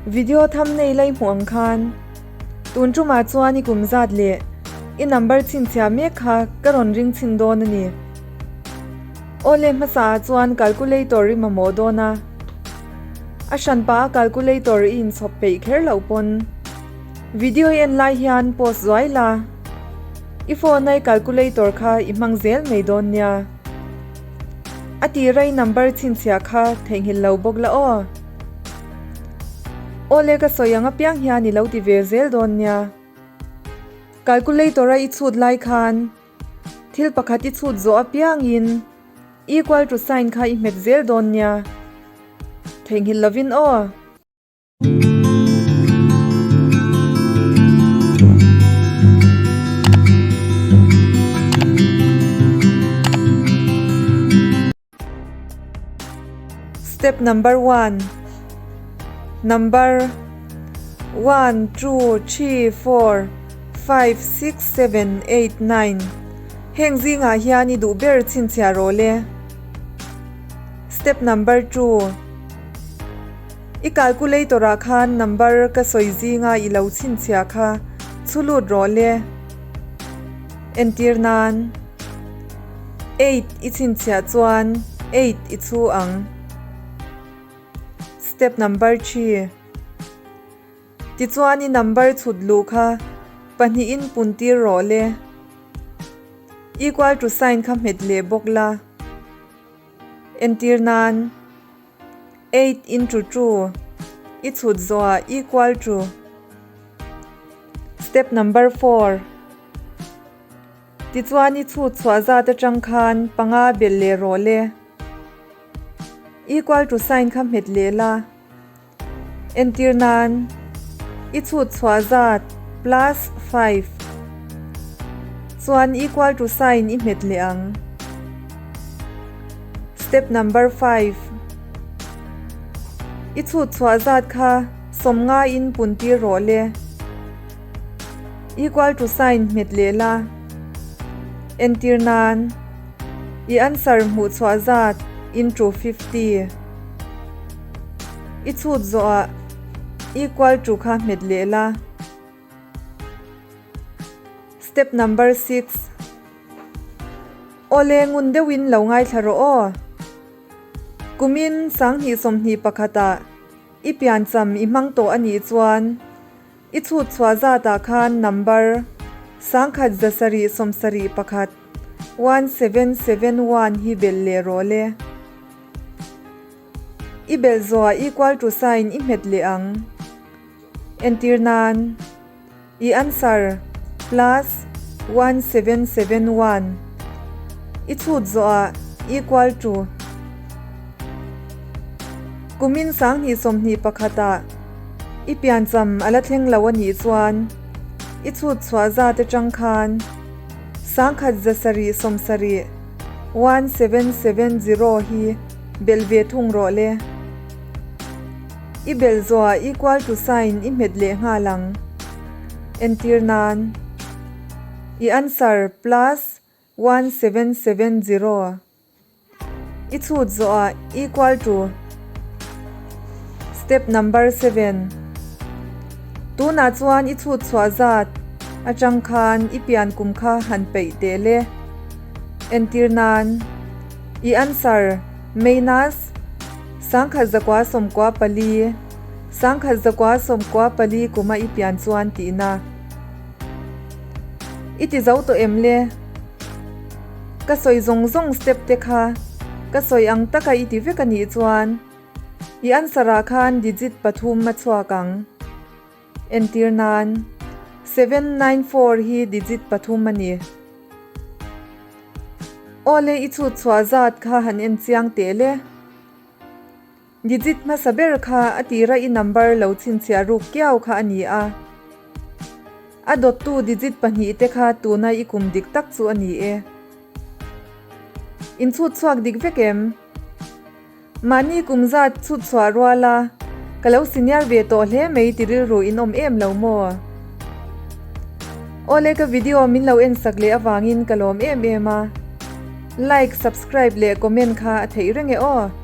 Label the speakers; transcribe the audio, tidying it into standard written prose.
Speaker 1: Video thumbnail a i hmuh ang khan tun tumah chuan i kum zat leh i number chhinchhiah mek kha ka rawn ring chhin dawn a ni. Awle hmasa ah chuan calculator i mamawh dawn a, a hranpa a calculator i inchhawp peih kher loh pawn video i en lai hian pause zuai la, i phone a i calculator kha i hmang zel mai dawn nia. A tira i number chhinchhiah kha theihnghilh lo bawk la aw. Awle ka sawi ang apiang hian i lo ti ve zel dawn nia. Calculator a i chhut lai khan thil pakhat i chhut zawh apiangin equal to sign kha i hmet zel dawn nia. Theihnghilh lovin aw. Step number one Number one two three four five six seven eight nine Heng zingah hian i duh ber chhinchhiah rawh le. Step number two I calculator ah khan number ka sawi zinga i lo chhinchhiah kha chhu lut rawh le. Entir nan eight i chhinchhiah chuan eight i chhu ang. Step number 3 Tichuan i number chhut luh kha pahnihin pun tir rawh le. Equal to sign kha hmet leh bawk la. Entir nan 8 into 2 i chhut zawhah equal to Step number 4 Tichuan i chhut chhuah zat atang khan panga belh leh rawh le. Equal to sign kha hmet leh la. Entir nan i chhut chhuah zat plus 5 chuan equal to sign i hmet leh ang. Step number 5 I chhut chhuah zat kha sawmnga in pun tir rawh le. Equal to sign hmet leh la. Entir nan i answer hmuh chhuah zat into 50. I chhut zawhah equal to kha hmet leh la. Step number 6. Awle ngun deuhin lo ngaithla rawh aw. Kumin 2021 ah i piancham i hmang tawh a nih chuan I chhut chhuah zatah khan number 1771, 1771 hi belh leh rawh le. I belh zawhah equal to sign i hmet leh ang. Entir nan, i answer plus 1771 i chhut zawhah equal to Kumin 2021 ah I piancham a la thleng lo a nih chuan i chhut chhuah zat atang khan 1770, 1770 hi belh ve thung rawh le. I belh zawhah equal to sign i hmet leh nghal ang. Entir nan i answer plus 1770. I chhut zawhah equal to Step number 7 Tunah chuan i chhut chhuah zat atang khan i pian kum kha han peih teh le. Entir nan i answer minus 1994, 1994 kuma i pian chuan tihna. I ti zo tawh em le? Ka sawi zawng zawng step te kha ka sawi ang taka i ti vek a nih chuan i answer ah khan digit pathum a chhuak ang. Entir nan 794 hi digit pathum a ni. Awle i chhut chhuah zat kha han en chiang teh le. Digit hmasa ber kha a tira i number lo chhinchhiah ruk kiau kha a ni a. A dawttu digit pahnihte kha tuna i kum dik tak chu a ni e. Inchhut chhuak dik vek em? Mahni kum zat chhut chhuah ruala ka lo senior ve tawh hle mai ti rilru in awm em lo maw? Awle ka video min lo en sak leh avangin ka lawm em em a. Like, subscribe leh comment kha a theih reng e aw.